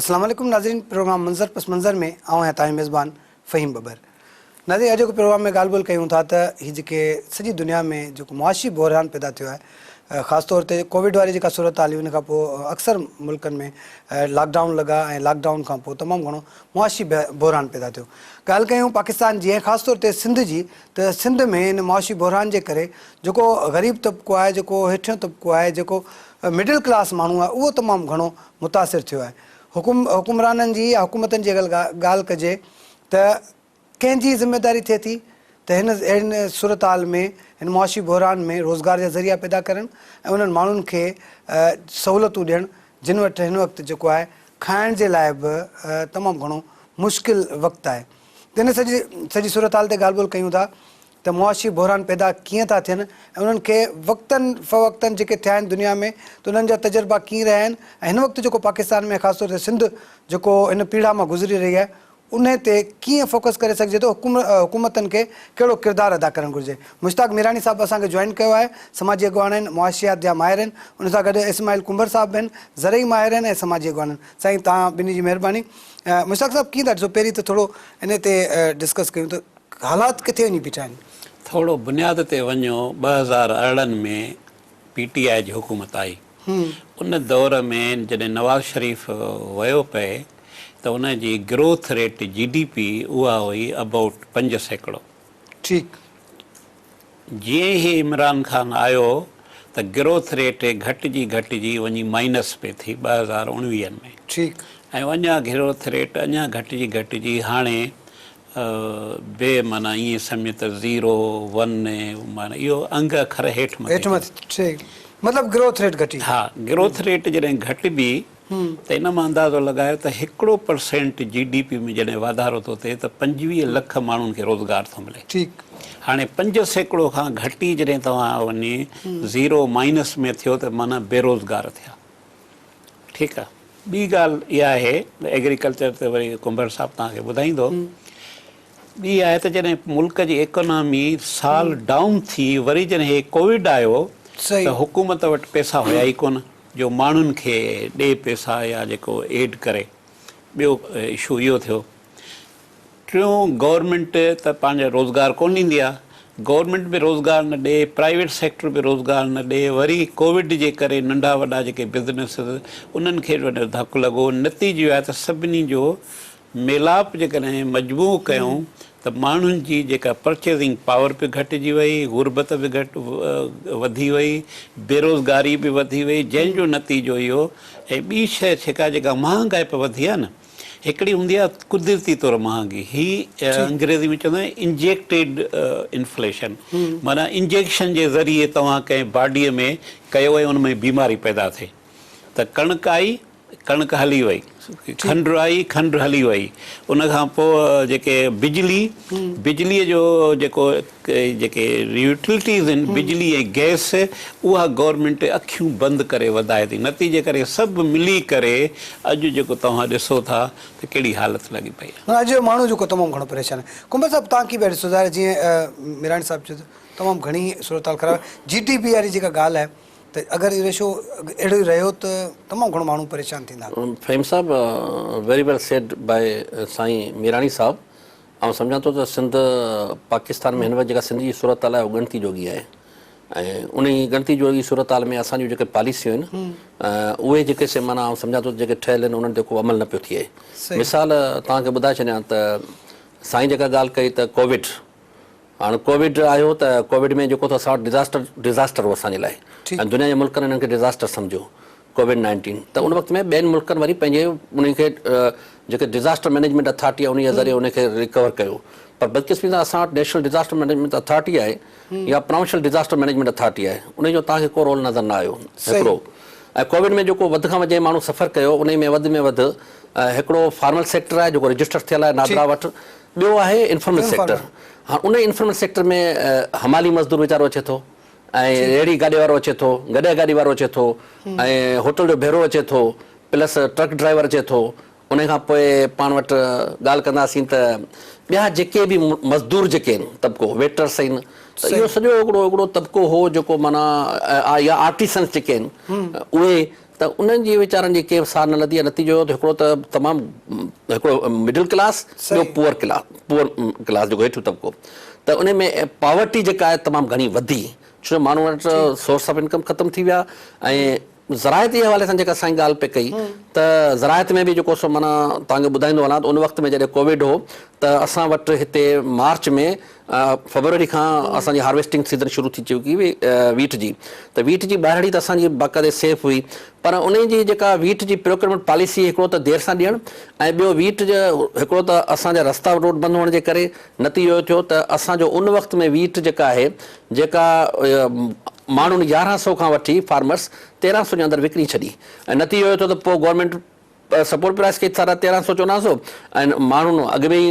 اسلام عليڪم ناظرين پروگرام منظر پس منظر ۾ آئون آهيان توهان جو ميزبان فهيم ٻٻر ناظرين اڄوڪي پروگرام ۾ ڳالهه ٻولهه ڪيون ٿا ته هي جيڪي سڄي دنيا ۾ جيڪو معاشي بحران پيدا ٿيو آهي خاص طور تي ڪووڊ واري جيڪا صورتحال هئي ان کان پوء اڪثر ملڪن ۾ لاڪ ڊائون لڳا ۽ لاڪ ڊائون کان پوء تمام گهڻو معاشي بحران پيدا ٿيو ڳالهه ڪيون پاڪستان جي ۽ خاص طور تي سنڌ جي ته سنڌ ۾ ان معاشي بحران جي ڪري جيڪو غريب طبقو آهي، جيڪو هيٺيون طبقو آهي، جيڪو مڊل ڪلاس ماڻهو آهي اهو تمام گهڻو متاثر ٿيو آهي. حڪم حڪمرانن جي يا حڪومتن جي اگر ڳالهه ڪجي ته ڪنهن جي ذميواري ٿئي ٿي ته هن اهڙين صورتحال ۾ هن معاشي بحران ۾ روزگار جا ذريعا پيدا ڪرڻ ۽ انهن ماڻهن کي سهولتون ڏيڻ جن وٽ هن وقت جيڪو آهي کائڻ جي لاء به تمام گهڻو مشڪل وقت آهي. تنهن سڄي سڄي صورتحال تي ڳالهه ٻولهه ڪيون ٿا ته معاشي بحران پيدا ڪيئن ٿا ٿين ۽ انهن کي وقتن فوقتن جيڪي ٿيا آهن دنيا ۾ ته انهن جا تجربا ڪيئن رهيا آهن ۽ هن وقت جيڪو پاڪستان ۾ خاص طور تي سنڌ جيڪو هن پيڙا مان گذري رهي آهي انهي تي ڪيئن فوڪس ڪري سگهجي ٿو حڪومتن کي ڪهڙو ڪردار ادا ڪرڻ گهرجي مشتاق ميراڻي صاحب اسان کي جوائن ڪيو آهي سماجي اڳواڻ آهن معاشيات جا ماهر آهن ان سان گڏ اسماعيل ڪنڀر صاحب به آهن زرعي ماهر آهن ۽ سماجي اڳواڻ آهن سائين توهان ٻنهي جي مهرباني مشتاق صاحب ڪيئن ٿا ڏسو پهرين ته ٿورو انهي تي ڊسڪس ڪيون ته حالات ڪٿي وڃي بيٺا آهن. ٿورو بنياد تي وڃو 2018 ۾ پي ٽي آء جي حڪومت آئي ان دور ۾ جڏهن نواز شريف ويو پئي ته ان جي گروٿ ريٽ جي ڊي پي اها هئي ابائوٽ 5%. ٺيڪ. جيئن ئي عمران خان آيو ته گروٿ ريٽ گهٽجي گهٽجي وڃي مائنس پي ٿي 2019 ۾. ٺيڪ. ۽ اڃا گروٿ ريٽ اڃا گهٽجي گهٽجي هاڻي بي معنيٰ ائين سمجهه ته زيرو ون معنيٰ اهو انگ اکر هيٺ مٿي هيٺ مٿي ٺيڪ مطلب گروٿ ريٽ گهٽي. ها گروٿ ريٽ جڏهن گهٽبي ته ان مان اندازو لڳايو ته هڪڙو پرسينٽ جي ڊي پي ۾ جڏهن واڌارو ٿو ٿئي ته 25 لک ماڻهن کي روزگار ٿو ملي. ٺيڪ. هاڻي 5% کان گهٽي جڏهن توهان وڃي زيرو مائنس ۾ ٿيو ته معنيٰ بيروزگار ٿيا. ٺيڪ آ. ٻي ڳالهه اها آهي ته ايگريڪلچر تي وري ڪنڀر صاحب توهان کي ٻڌائيندو. ٻي آهي ته جڏهن ملڪ جي ايڪانامي سال ڊائون ٿي وري جڏهن هي ڪووڊ آيو ته حڪومت وٽ پئسا هيا ئي ڪونه جو ماڻهن کي ڏي پئسا يا جيڪو ايڊ ڪري. ٻيو اشو اهو ٿيو. ٽيون گورنمينٽ ته پنهنجو روزگار ڪونه ڏيندي آ. گورنمينٽ به روزگار نه ڏي، پرائيويٽ سيڪٽر به روزگار نه ڏي، وري ڪووڊ جي ڪري ننڍا وڏا جيڪي بزنيسز انهن کي به وڏو ڌڪ لڳو، نتيجو اهو آهي ته سڀني جو ميلاپ جيڪڏهن مجموعو ڪيون ته ماڻهن جي جيڪا پرچيزنگ پاور به گهٽجي وئي، غربت به گهٽ وڌي وئي، بيروزگاري به وڌي وئي، جنهن جو نتيجو اهو ۽ ٻي شيء ڇيڪا جيڪا مهانگائپ وڌي آهي نه هڪڙي هوندي آهي قدرتي طور مهانگي، هي انگريزي ۾ چوندا آهن انجيڪٽيڊ انفليشن معنيٰ انجيڪشن جي ذريعي توهان ڪنهن باڊيء ۾ ڪيو ۽ ان ۾ بيماري پيدا ٿئي ته ڪڻڪ آئي ڪڻڪ هلي وئي، کنڊ آئي کنڊ هلي وئي، ان کان پوء جيڪي بجلي بجليء جو جيڪو جيڪي يوٽلٽيز آهن بجلي ۽ گئس اها گورنمينٽ اکيون بند ڪري وڌائي ٿي نتيجي ڪري سڀ ملي ڪري اڄ جيڪو توهان ڏسو ٿا ته ڪهڙي حالت لڳي پئي آهي. معنيٰ اڄ جو ماڻهو جيڪو تمام گهڻو پريشان آهي. ڪنڀر صاحب توهان ڪي پيا ڏسو ظاهر جيئن ميراڻي صاحب چيو ته تمام گهڻي صورتحال خراب آهي جي ڊي پي واري جيڪا ڳالهه آهي ته اگر اهو ريشو اهڙو ئي رهيو ته تمام گهڻو ماڻهو پريشان ٿيندا. فهيم صاحب ويري ويل سيڊ باء سائين ميراڻي صاحب آئون سمجهان ٿو ته سنڌ پاڪستان ۾ هن وقت جيڪا سنڌ جي صورتحال آهي اها ڳڻتي جوڳي آهي ۽ انهي ڳڻتي جوڳي صورتحال ۾ اسان جون جيڪي پاليسيون آهن اهي جيڪي سي معنيٰ آئون سمجهان ٿو ته جيڪي ٺهيل آهن انهن تي ڪو عمل نه پيو ٿئي. مثال توهان کي ٻڌائي ڇڏيان ته سائين جيڪا ڳالهه ڪئي ته ڪووڊ هاڻ ڪووڊ آيو ته ڪووڊ ۾ جيڪو ته اسان وٽ ڊزاسٽر ڊزاسٽر هو اسان جي لاء ۽ دنيا جي ملڪن انهن کي ڊزاسٽر سمجهيو ڪووڊ نائنٽين ته ان وقت ۾ ٻين ملڪن وري پنهنجي انهن کي جيڪي ڊزاسٽر مئنيجمينٽ اٿارٽي آهي ان جي ذريعي ان کي ريڪور ڪيو پر بدقسمتي سان اسان وٽ نيشنل ڊزاسٽر مئنيجمينٽ اٿارٽي آهي يا پراونشل ڊزاسٽر مئنيجمينٽ اٿارٽي آهي ان جو توهان کي ڪو رول نظر نه آيو هڪڙو ۽ ڪووڊ ۾ جيڪو وڌ کان وڌ جنهن ماڻهو سفر ڪيو ان ۾ وڌ ۾ وڌ هڪڙو فارمل سيڪٽر آهي جيڪو رجسٽر ٿيل آهي نادرا وٽ ٻيو آهي انفارمل سيڪٽر هاڻ ان انفارمل سيڪٽر ۾ حمالي مزدور ويچارو اچي ٿو ۽ ريڙهي گاڏي وارو اچي ٿو گڏهه گاڏي وارو اچي ٿو ۽ هوٽل جو ڀيرو اچي ٿو پلس ٽرڪ ڊرائيور اچي ٿو ان کان پوء پاڻ وٽ ڳالهه ڪنداسين ته ٻيا جيڪي به مزدور جيڪي آهن طبقو ويٽرس آهن ته اهو سڄو هڪڙو هڪڙو طبقو هو جيڪو معنيٰ يا آرٽيسنس جيڪي آهن اهي ته انهن جي ويچارن جي ڪنهن به سار نه لڌي ۽ نتيجو اهو ته هڪڙو ته تمام هڪڙو مڊل ڪلاس ٻيو پوئر ڪلاس پوئر ڪلاس جيڪو هيٺيون طبقو ته ان ۾ پاورٽي جيڪا آهي تمام گهڻي وڌي ڇو جو ماڻهو وٽ سورس آف انڪم ختم ٿي ويا ۽ زراعت جي حوالي سان جيڪا سائين ڳالهه پئي ڪئي ته زراعت ۾ به جيڪو سو معنيٰ توهان کي ٻڌائيندو هلان ته ان وقت ۾ جڏهن ڪووڊ هو ته اسان وٽ هتي مارچ ۾ فيبروري کان اسان جي هارويسٽنگ سيزن شروع ٿي چڪي هئي ويٽ جي ته ويٽ جي ٻاهرڙي ته اسان جي باقاعدي سيف هئي پر انهي جي جيڪا ويٽ جي پروڪيورمينٽ پاليسي هڪڙو ته دير سان ڏيڻ ۽ ٻيو ويٽ جو هڪڙو ته اسان جا رستا روڊ بند هئڻ جي ڪري نتيجو اهو ٿيو ته اسان جو ان وقت ۾ ويٽ جيڪا آهي جيڪا ماڻهن 1100 کان وٺي فارمرس 1300 جي اندر وڪڻي ڇڏي ۽ نتيجو اهو ٿيو ته پوء گورنمينٽ سپورٽ پرائس ڪئي ساڍا تيرنهن سو چوڏهن سو ۽ ماڻهن اڳ ۾ ئي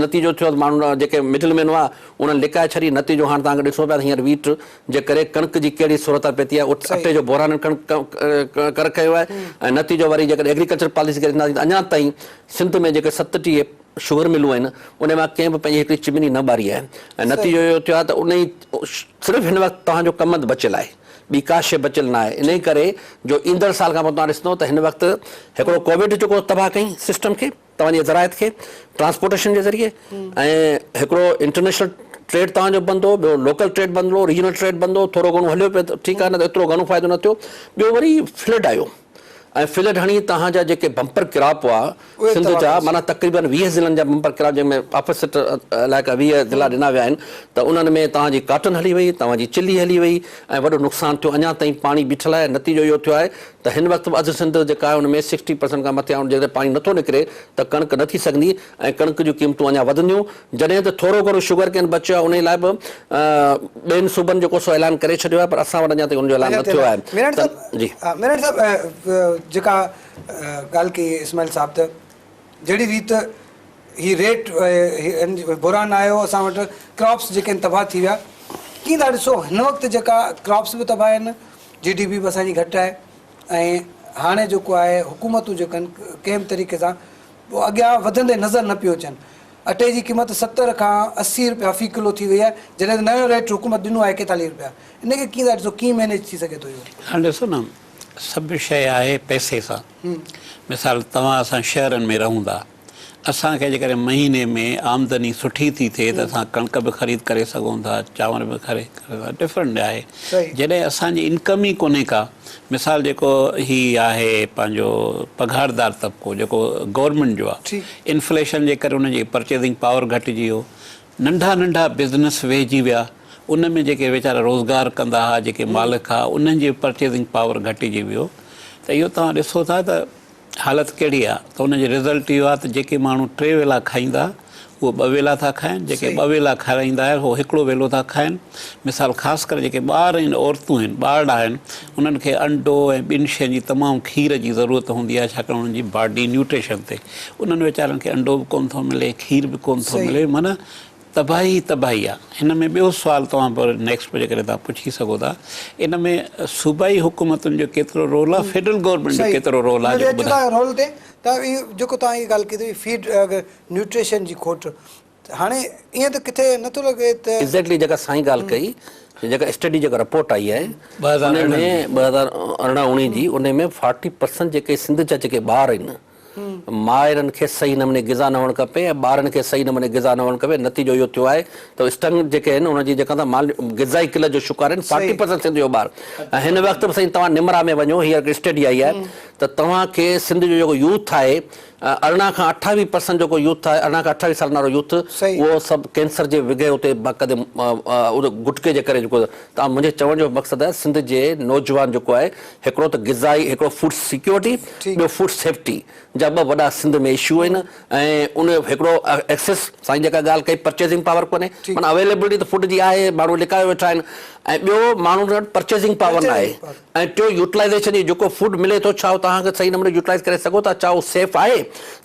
نتيجو ٿيو ته ماڻهن جيڪي مڊل مين هئا انهن لڪائي ڇڏي نتيجو هاڻ توهان کي ڏسو پيا ته هينئر ويٽ جي ڪري ڪڻڪ جي ڪهڙي صورت پئي ٿي آهي اٽي جو بحران ڪڻڪ ڪر ڪيو آهي ۽ نتيجو وري جيڪڏهن ايگريڪلچر پاليسي کي ڏسنداسين ته اڃا تائين سنڌ ۾ جيڪي 37 شگر ملون آهن ان مان ڪنهن به پنهنجي هڪڙي چمني نه ٻاري آهي ۽ نتيجو اهو ٿيو آهي ته ان صرف هن وقت توهان جو ڪمند بچيل آهي ٻي ڪا شيء بچيل نه آهي انهي ڪري جو ايندڙ سال کان پوء توهان ڏسندو ته هن وقت هڪڙو ڪووڊ جيڪو تباهه ڪئي سسٽم کي توهان جي زراعت کي ٽرانسپورٽيشن جي ذريعي ۽ هڪڙو انٽرنيشنل ٽريڊ توهان جو بند هو ٻيو لوڪل ٽريڊ بند هو ريجنل ٽريڊ بند هو ٿورو گهڻو هليو پيو ٺيڪ آهي نه ته ايترو گهڻو فائدو نه ٿيو ٻيو وري فلڊ آيو ۽ فلڊ هڻي توهان جا جيڪي بمپر ڪراپ هئا سنڌ جا معنيٰ تقريبن 20 ضلعن جا بمپر ڪراپ جنهن ۾ آپوزٽ علائقا 20 ضلعا ڏنا ويا آهن ته انهن ۾ توهان جي ڪاٽن هلي وئي توهان جي چلي هلي وئي ۽ وڏو نقصان ٿيو اڃا تائين پاڻي بيٺل آهي نتيجو اهو ٿيو آهي ته هن وقت به اڌ سنڌ جيڪا آهي ان ۾ سڪسٽي پرسنٽ کان مٿي آهي جيڪڏهن پاڻي نٿو نڪري ته ڪڻڪ نه ٿي سگهندي ۽ ڪڻڪ جون قيمتون اڃا وڌنديون جڏهن ته ٿورو گهڻو شگر ڪين بچيو آهي انهي لاء به ٻين صوبن جيڪو سو اعلان ڪري ڇڏيو آهي پر اسان وٽ اڃا تائين ان جو اعلان نه ٿيو آهي ميرڻ ته صاحب جي. ميرڻ صاحب جيڪا ڳالهه ڪئي اسماعيل صاحب ته جهڙي ريت هي ريٽ بحران آيو اسان وٽ ڪراپس جيڪي آهن تباهه ٿي ويا ڪيئن ٿا ڏسو هن وقت جيڪا ڪراپس به تباهه آهن جي ڊي پي به اسان جي گهٽ آهي ۽ هاڻي جيڪو آهي حڪومتون جيڪو آهن ڪنهن به طريقي سان اڳيان وڌندي نظر نه پيون اچن. اٽي جي قيمت 70 کان 80 رپيا في ڪلو ٿي وئي آهي جڏهن ته نيو ريٽ حڪومت ڏنو آهي 41 رپيا. ان کي ڪيئن ٿا ڏسو ڪيئن مينيج ٿي سگهي ٿو اهو؟ هاڻ ڏسو نه سڀ شيء آهي پئسي سان. مثال توهان اسان شهرن ۾ رهون ٿا اسان کي جيڪڏهن مهيني ۾ آمدني سٺي ٿي ٿئي ته اسان ڪڻڪ به خريد ڪري سگهون ٿا چانور به خريد ڪري سگهون ٿا ڊفرنٽ آهي جڏهن اسان جي انڪم ئي ڪونهي ڪا مثال جيڪو هي آهي پنهنجو پگهاردار طبقو جيڪو گورنمينٽ جو آهي انفليشن جي ڪري ان جي پرچيزنگ پاور گهٽجي ويو ننڍا ننڍا بزنس ويهجي ويا ان ۾ جيڪي ويچارا روزگار ڪندا ها جيڪي مالڪ ها انهن جي پرچيزنگ پاور گهٽجي ويو ته اهو توهان ڏسو ٿا ته حالت ڪهڙي آ ته ان جو رزلٽ اهو آ ته جيڪي ماڻهو ٽي ويلا کائيندا اهو ٻه ويلا ٿا کائن جيڪي ٻه ويلا کارائيندا آهن اهو هڪڙو ويلو ٿا کائن مثال خاص ڪري جيڪي ٻار آهن عورتون آهن ٻارڙا آهن انهن کي انڊو ۽ ٻين شين جي تمام کير جي ضرورت هوندي آهي ڇاڪاڻ انهن جي باڊي نيوٽريشن تي انهن ويچارن کي انڊو به ڪونه ٿو ملي کير به ڪونه ٿو ملي معنيٰ تباهي ئي تباهي آ. هن ۾ ٻيو سوال توهان پر نيڪسٽ به جيڪڏهن توهان پڇي سگهو ٿا ان ۾ صوبائي حڪومتن جو ڪيترو رول آ فيڊرل گورنمينٽ جو ڪيترو رول آ جيڪو ٻڌايو. رول تي ته اهو جيڪو توهان اها ڳالهه ڪئي ته فيڊ نيوٽريشن جي کوٽ هاڻي ائين ته ڪٿي نٿو لڳي ته. ايگزيڪٽلي جيڪا سائين ڳالهه ڪئي جيڪا اسٽڊي جيڪا رپورٽ آئي آهي ان ۾ 2018 19 جي ان ۾ 40% جيڪي سنڌ جا جيڪي ٻار آهن مائرن کي صحيح نموني غذا نه هئڻ کپي ۽ ٻارن کي صحيح نموني غذا نه هئڻ کپي نتيجو اهو ٿيو آهي ته اسٽنگ جيڪي آهن انهن جي جيڪا ته مال غذائي قلت جو شڪار آهن فارٽي پرسنٽ سنڌ جو ٻار ۽ هن وقت به سائين توهان نمرا ۾ وڃو هيء هڪ اسٽڊي آئي آهي ته توهان کي سنڌ جو جيڪو يوٿ آهي 18 کان 28 پرسنٽ جيڪو يوٿ آهي 18 کان 28 سالن وارو يوٿ اهو سڀ ڪينسر جي وگهي اتي باقاعدي گٽڪي جي ڪري جيڪو ته منهنجي چوڻ جو مقصد آهي سنڌ جي نوجوان جيڪو آهي هڪڙو ته غذائي هڪڙو فوڊ سيڪيورٽي ٻيو فوڊ سيفٽي جا ٻه وڏا سنڌ ۾ اشو آهن ۽ ان هڪڙو ايڪسيس سائين جيڪا ڳالهه ڪئي پرچيزنگ پاور ڪونهي معنيٰ اويليبلٽي ته فوڊ جي آهي ماڻهو لڪايو ويٺا آهن ۽ ٻيو ماڻهن وٽ پرچيزنگ پاور نه آهي ۽ ٽيو يوٽيلائيزيشن جي جيڪو فوڊ ملي ٿو ڇا اتان توهان کي صحيح نموني يوٽيلائيز ڪري سگهو ٿا ڇا اهو سيف آهي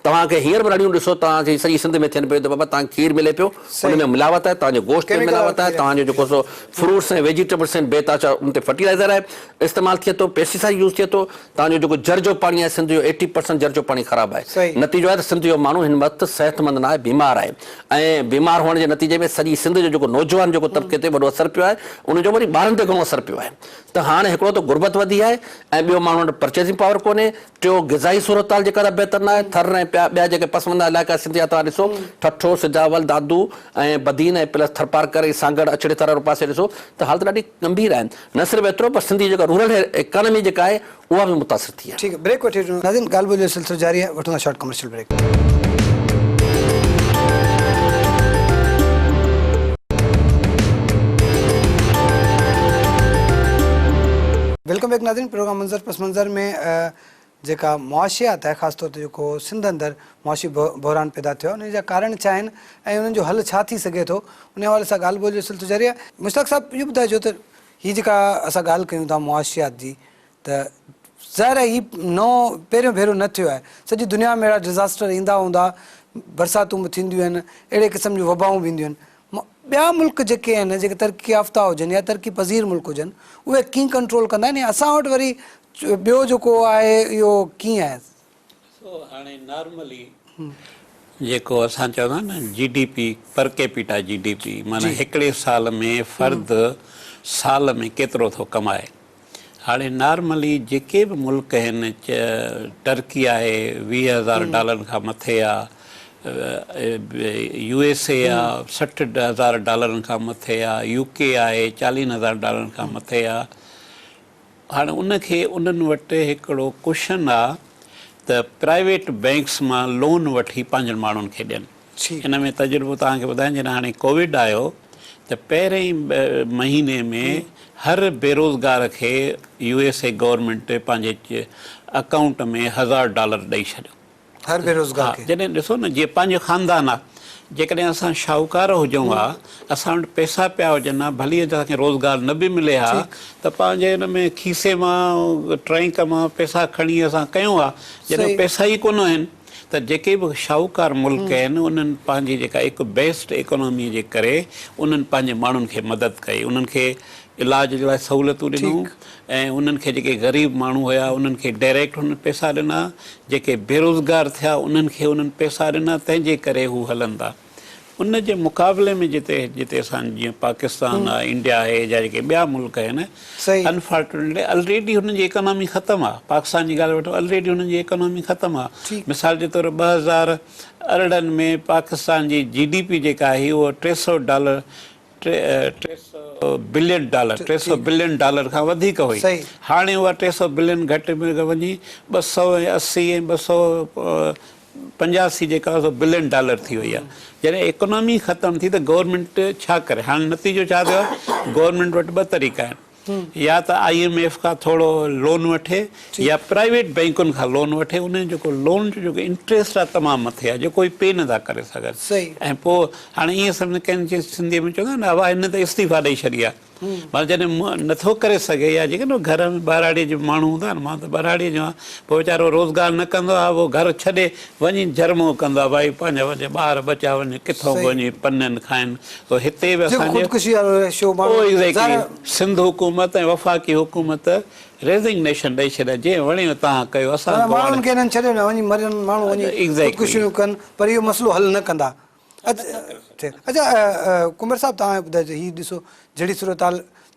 توهان کي هينئر به رڙيون ڏسو توهان جي سڄي سنڌ ۾ ٿين پيون ته بابا توهان کي کير ملي پيو ان ۾ ملاوت آهي توهان جي گوشت ۾ ملاوت آهي توهان جو جيڪو سو فروٽس ۽ ويجيٽيبلس آهن بي تحاشا ان تي فرٽيلائيزر آهي استعمال ٿئي ٿو پيسٽيسائيڊ يوز ٿئي ٿو توهان جو جيڪو جر جو پاڻي آهي سنڌ جو ايٽي پرسنٽ جر جو پاڻي خراب آهي نتيجو آهي ته سنڌ جو ماڻهو هن وقت صحتمند نه آهي بيمار آهي ۽ بيمار هئڻ جي نتيجي ۾ سڄي سنڌ جو جيڪو نوجوان جيڪو طبقي تي وڏو اثر پيو آهي ان جو وري ٻارن تي گهڻو اثر پيو آهي ته هاڻ هڪڙو ته غربت وڌي آهي ۽ ٻيو ماڻهن وٽ پرچيزنگ پاور ڪونهي، ٽيو غذائي صورتحال جيڪا ته بهتر ناهي، ٿر ۽ پيا ٻيا جيڪي پسمانده علائقا سنڌ جا توهان ڏسو ٺٽو، سجاول، دادو ۽ بدين ۽ پلس ٿرپارڪر ۽ سانگهڙ اڇڙي ٿر وارو پاسي ڏسو ته حالت ڏاڍي ڳنڀير آهي نه صرف ايترو پر سنڌ جي جيڪا رورل ايڪانومي جيڪا آهي اها به متاثر ٿي آهي. ٺيڪ بريڪ وٺي وٺون ناظرين ڳالهه ٻولهه جو سلسلو جاري آهي وٺون ٿا short commercial break. Welcome back ناظرين پروگرام منظر پس منظر ۾ جيڪا معاشيات آهي خاص طور تي جيڪو سنڌ اندر معاشي بحران پيدا ٿيو آهي ان جا ڪارڻ ڇا آهن ۽ انهن جو حل ڇا ٿي سگهي ٿو ان حوالي سان ڳالهه ٻولهه جو سلسلو جاري آهي مشتاق صاحب اهو ٻڌائجو ته هي جيڪا اسان ڳالهه ڪيون ٿا معاشيات جي ته ظاهر آهي هي نئون پهريون ڀيرو نه ٿيو آهي سڄي دنيا ۾ اهڙا ڊزاسٽر ايندا هوندا برساتون به ٿينديون آهن اهڙي قسم جون وبائون به اينديون آهن ٻيا ملڪ جيڪي آهن جيڪي ترقي يافته هجن يا ترقي پذير ملڪ هجن اهي ڪيئن ڪنٽرول ڪندا آهن يا اسان وٽ وري ٻيو جيڪو آهي اهو ڪيئن آهي. ڏسو هاڻي نارملي جيڪو اسان چوندا آهيون نه G D P per capita G D P معنيٰ هڪڙي سال ۾ فرد سال ۾ ڪيترو ٿو ڪمائي هاڻي نارملي جيڪي به ملڪ آهن ٽرڪي آهي 20 هزار ڊالرن کان مٿي آ يو ايس اي آ 60 هزار ڊالرن کان مٿي آ يو ڪي آهي 40 هزار ڊالرن کان مٿي آ هاڻي ان کي انهن وٽ هڪڙو ڪشن آ ته پرائيويٽ بئنڪس مان لون وٺي پنهنجن ماڻهن کي ڏين. ان ۾ تجربو توهان کي ٻڌايان جڏهن هاڻي ڪووڊ آيو ته پهرئين مهيني ۾ هر بيروزگار کي يو ايس اي گورنمينٽ پنهنجي اڪائونٽ ۾ هزار ڊالر ڏئي ڇڏيو. هر بيروزگار کي. جڏهن ڏسو نه جيئن پنهنجو خاندان آ جيڪڏهن اسان شاهوڪار هجون ها اسان وٽ پئسا پيا هجن ها ڀلي اسان کي روزگار نه به ملي ها ته پنهنجي ان ۾ کيسي مان ٽرئنڪ مان پئسا کڻي اسان ڪيون ها جڏهن پئسا ئي ڪونه آهن ته جيڪي به شاهوڪار ملڪ آهن انهن پنهنجي جيڪا هڪ بيسٽ ايڪانامي جي ڪري انهن پنهنجي ماڻهن کي مدد ڪئي انهن کي علاج جي لاء سهولتون ڏنون ۽ انهن کي جيڪي غريب ماڻهو هيا انهن کي ڊائريڪٽ هنن پئسا ڏنا، جيڪي بيروزگار ٿيا انهن کي انهن پئسا ڏنا تنهن جي ڪري هو هلن ٿا. ان جي مقابلي ۾ جتي جتي اسان جيئن پاڪستان آ انڊيا آهي يا جيڪي ٻيا ملڪ آهن انفارچونيٽلي الريڊي هنن جي ايڪانامي ختم آ پاڪستان جي ڳالهه وٺو الريڊي هنن جي ايڪانامي ختم آ مثال جي طور 2018 ۾ پاڪستان جي جي ڊي پي جيڪا آهي اهو 300 dollar 300 billion dollar 300 billion dollar کان وڌيڪ هئي هاڻي اها 300 بلين گهٽ ۾ وڃي 280 ۽ 285 جيڪا سو بلين ڊالر ٿي وئي آهي جڏهن ايڪانامي ختم ٿي ته گورنمينٽ ڇا ڪري هاڻي نتيجو ڇا ٿيو آهي گورنمينٽ وٽ ٻه طريقا آهن يا ته I M F کان ٿورو لون وٺي يا پرائيويٽ بئنڪن کان لون وٺي انهن جيڪو لون جو جيڪو انٽريسٽ آهي تمام مٿي آهي جيڪو هي پي نٿا ڪري سگهن ۽ پوء هاڻي ائين سمجھ ڪنهن چيز سنڌي ۾ چوندا آهن نه ابا هن ته استعيفا ڏئي ڇڏي آهي معنيٰ جڏهن نٿو ڪري سگهي يا جيڪڏهن گهر ۾ ٻهراڙي جو ماڻهو هوندا آهن مان ته ٻهراڙي جو آهيان پوء ويچارو روزگار نه ڪندو آهي پوء گهر ڇڏي وڃي جرمو ڪندو آهي ڀائي پنهنجا وڃي ٻار ٻچا وڃي ڪٿو به وڃي پنن کائن تو هتي به اسان جي خودڪشي وارو ريشو ماڻهو ايگزيڪٽلي سنڌ حڪومت ۽ وفاقي حڪومت ريزنگنيشن ڏئي ڇڏيا جنهن وڻيو تهان ڪيو اسان معنيٰ ماڻهن کي هنن ڇڏيو نه وڃي مرن ماڻهو وڃي خودڪشيون ڪن پر اهو مسئلو حل نه ڪندا اچا قمر صاحب توهان ٻڌايو هي ڏسو جهڙي صورتحال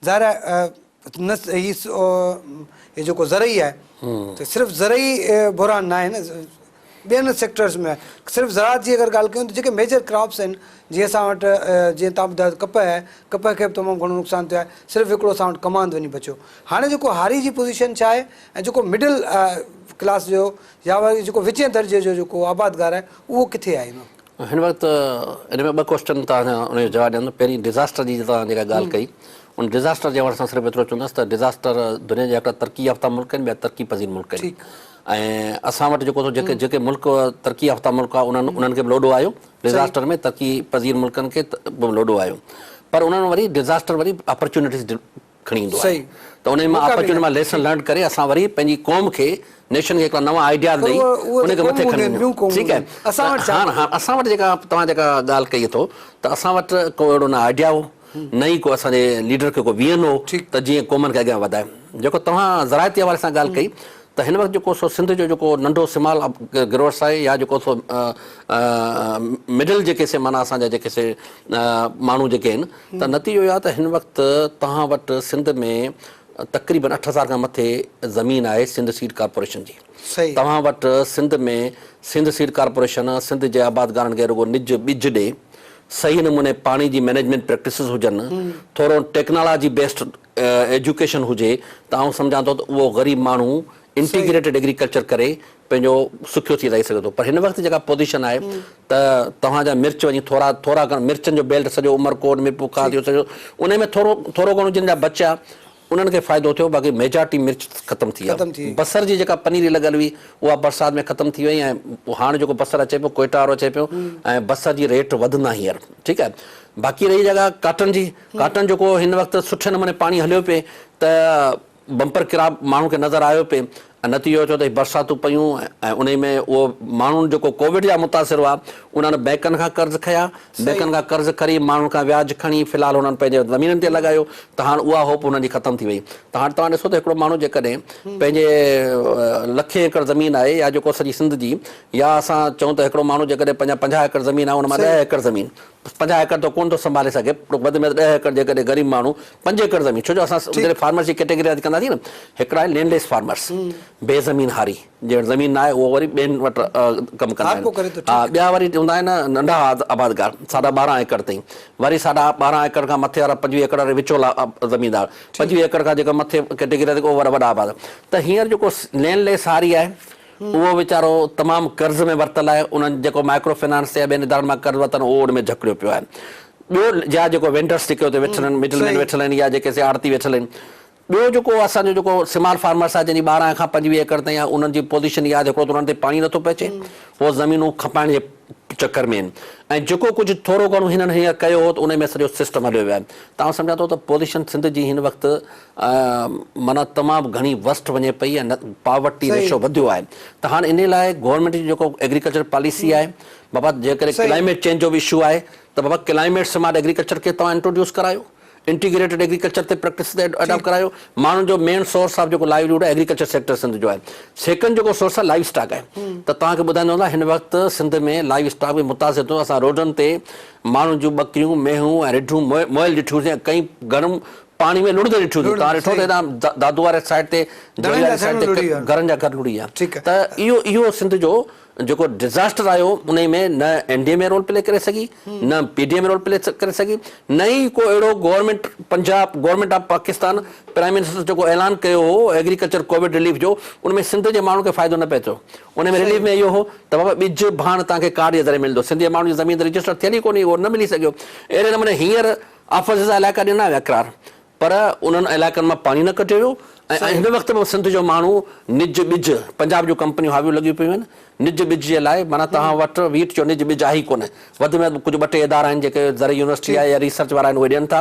ظاهر آهي نه هي هي جيڪو زرعي آهي ته صرف زرعي بحران نه آهي نه ٻين سيڪٽرز ۾ صرف زراعت جي اگر ڳالهه ڪيون ته جيڪي ميجر ڪراپس آهن جيئن اسان وٽ جيئن تان ٻڌايو ڪپهه آهي ڪپهه کي به تمام گهڻو نقصان ٿيو آهي صرف هڪڙو اسان وٽ ڪماند وڃي بچيو هاڻي جيڪو هاري جي پوزيشن ڇا آهي ۽ جيڪو مڊل ڪلاس جو يا وري جيڪو وچين درجي جو جيڪو آبادگار آهي اهو ڪٿي آهي هن وقت ان ۾ ٻه ڪوسچن توهان کان ان جو جواب ڏيان ٿو پهرين ڊزاسٽر جي توهان جيڪا ڳالهه ڪئي ان ڊزاسٽر جي حوالي سان صرف ايترو چوندس ته ڊزاسٽر دنيا جا هڪڙا ترقي يافته ملڪ آهن ٻيا ترقي پذير ملڪ آهن ۽ اسان وٽ جيڪو جيڪي جيڪي ملڪ ترقي يافته ملڪ آهي انهن انهن کي به لوڏو آيو ڊزاسٽر ۾ ترقي پذير ملڪن کي به لوڏو آيو پر انهن وري ڊزاسٽر وري اپرچونٽيز کڻي ايندو آهي ته انهي مان اپرچونٽي مان ليسن لرن ڪري اسان وري پنهنجي قوم کي نيشن کي هڪڙا نوان آئيڊياز ڏئي ان کي مٿي کڻي وڃون ٺيڪ آهي هاڻ هاڻ اسان وٽ جيڪا توهان جيڪا ڳالهه ڪئي اٿو ته اسان وٽ ڪو اهڙو نه آئيڊيا هو نه ئي ڪو اسان جي ليڊر کي ڪو ويزن هو ته جيئن قومن کي اڳيان وڌائي. جيڪو توهان زراعتي حوالي سان ڳالهه ڪئي ته هن وقت جيڪو سو سنڌ جو جيڪو ننڍو سمال گروئرس آهي يا جيڪو سو مڊل جيڪي سي معنيٰ اسان جا جيڪي سي ماڻهو جيڪي آهن ته نتيجو اهو آهي ته هن وقت توهان وٽ سنڌ ۾ تقريبن 8000 کان مٿي زمين آهي سنڌ سيڊ ڪارپوريشن جي. توهان وٽ سنڌ ۾ سنڌ سيڊ ڪارپوريشن سنڌ جي آبادگارن کي رڳو نج ٻج ڏي، صحيح نموني پاڻي جي مئنيجمينٽ پريڪٽسز هجن، ٿورو ٽيڪنالاجي بيسڊ ايجوڪيشن هجي ته آئون سمجهان ٿو ته اهو غريب ماڻهو انٽيگريٽيڊ ايگريڪلچر ڪري پنهنجو سکيو ٿي رهي سگهي ٿو پر هن وقت جيڪا پوزيشن آهي ته توهان جا مرچ وڃي ٿورا ٿورا گهڻا مرچن جو بيلٽ سڄو عمرڪوٽ ميرپورخاص اهو سڄو انهي ۾ ٿورو ٿورو گهڻو جن جا بچيا انهن کي فائدو ٿيو باقي ميجارٽي مرچ ختم ٿي ويا. بصر جي جيڪا پنيري لڳل هئي اها برسات ۾ ختم ٿي وئي ۽ هاڻ جيڪو بصر اچي پيو ڪوئيٽا وارو اچي پيو ۽ بصر جي ريٽ وڌندا هينئر ٺيڪ آهي باقي رهي جڳهه ڪاٽن جي ڪاٽن جيڪو هن وقت سٺي نموني پاڻي هليو پئي ته بمپر ڪراپ ماڻهن کي نظر آيو پئي ۽ نتيجو اهو ٿيو ته برساتون پيون ۽ انهي ۾ اهو ماڻهن جيڪو ڪووڊ جا متاثر هئا انهن بئنڪن کان قرض کنيا، بئنڪن کان قرض کڻي ماڻهن کان وياج کڻي في الحال هنن پنهنجي زمينن تي لڳايو ته هاڻ اها هوپ هنن جي ختم ٿي وئي ته هاڻ توهان ڏسو ته هڪڙو ماڻهو جيڪڏهن پنهنجي لکين ايڪڙ زمين آهي يا جيڪو سڄي سنڌ جي يا اسان چئون ته هڪڙو ماڻهو جيڪڏهن پنهنجا 50 ايڪڙ زمين آهي ان مان 10 ايڪڙ زمين 50 ايڪڙ ته ڪونه ٿو سنڀالي سگهي پر وڌ ۾ وڌ 10 ايڪڙ جيڪڏهن غريب ماڻهو 5 ايڪڙ زمين ڇو جو اسان جڏهن فارمرس جي ڪيٽيگري ڪنداسين نه هڪڙا آهن لينڊ ليس فارمرس بي زمين هاري جنهن وٽ زمين ناهي اهو وري ٻين وٽ ڪم ڪندا آهن ها ٻيا وري هوندا آهن ننڍا آبادگار ساڍا 12 ايڪڙ تائين وري ساڍا 12 ايڪڙ کان مٿي وارا 25 ايڪڙ وارا وچولا زميندار 25 ايڪڙ کان جيڪا مٿي ڪيٽيگري آهي اهو وڏا آباد ته هينئر جيڪو لينڊ ليس هاري آهي اهو ويچارو تمام قرض ۾ ورتل آهي، انهن جيڪو مائڪرو فنانس يا ٻين ادارن مان قرض ورتل آهي اهو ان ۾ جهڪڙيو پيو آهي. ٻيو يا جيڪو وينڊرس جيڪي اتي ويٺل آهن، مڊل مين ويٺل آهن يا جيڪي سي آڙتي ويٺل آهن. ٻيو جيڪو اسان جو جيڪو سمال فارمرس آهي جنهن جي 12 کان 25 ايڪڙ تائين آهي انهن جي پوزيشن اها آهي ته هڪڙو ته انهن تي پاڻي نٿو پهچي، هو زمينون کپائڻ جي چڪر ۾ آهن ۽ جيڪو ڪجهه ٿورو گهڻو هنن هينئر ڪيو هو ته ان ۾ سڄو سسٽم هليو ويو آهي ته آئون سمجهان ٿو ته پوزيشن سنڌ جي هن وقت معنيٰ تمام گهڻي ورسٽ وڃي پئي ۽ پاورٽي ريشو وڌيو آهي ته هاڻ انهي لاء گورنمينٽ جي جيڪو ايگريڪلچر پاليسي آهي بابا جيڪڏهن ڪلائميٽ چينج جو به اشو آهي ته بابا ڪلائميٽ سمارٽ ايگريڪلچر کي توهان انٽروڊيوس ڪرايو انٽيگريٽيڊ ايگريڪلچر تي پريڪٽس تي اڊاپٽ ڪرايو ماڻهن جو مين سورس آف جيڪو لائيولي هوڊ آهي ايگريڪلچر سيڪٽر سنڌ جو آهي سيڪنڊ جيڪو سورس آهي لائيو اسٽاڪ آهي ته توهان کي ٻڌائيندو هلان هن وقت سنڌ ۾ لائيو اسٽاڪ به متاثر ٿيو اسان روڊن تي ماڻهن جون ٻڪريون مينهون ۽ رڍون مئل ڏٺيون سين ڪئين گهڻن پاڻي ۾ لڙهندي ڏٺيون سين توهان ڏٺو ته هيڏانهن دادو واري سائيڊ تي جوهي واري سائيڊ تي گهرن جا گهر لڙهي ويا ته اهو اهو سنڌ جو جيڪو ڊزاسٽر آيو انهي ۾ نه N D M A role play ڪري سگهي نه P D M A role play ڪري سگهي نه ئي ڪو اهڙو government Punjab government of Pakistan prime minister جيڪو اعلان ڪيو هو ايگريڪلچر ڪووڊ رليف جو ان ۾ سنڌ جي ماڻهن کي فائدو نه پهتو ان ۾ رليف ۾ اهو هو ته بابا ٻج ڀاڻ توهان کي ڪارڊ جي ذريعي ملندو سنڌ جي ماڻهن جي زمين ته رجسٽر ٿيل ئي ڪونهي اهو نه ملي سگهيو اهڙي نموني هينئر آفت زده علائقا ڏنا ويا قرار پر انهن علائقن مان پاڻي نه ڪڍيو ويو ۽ هن وقت به سنڌ جو ماڻهو نج ٻج پنجاب جون ڪمپنيون حاويون لڳيون پيون آهن نج ٻج جي لاء معنيٰ توهان وٽ ويٽ جو نج ٻج آهي ئي ڪونه وڌ ۾ وڌ ڪجهه ٻه ٽي ادارا آهن جيڪي زرعي يونيورسٽي آهي يا ريسرچ وارا آهن اهي ڏين ٿا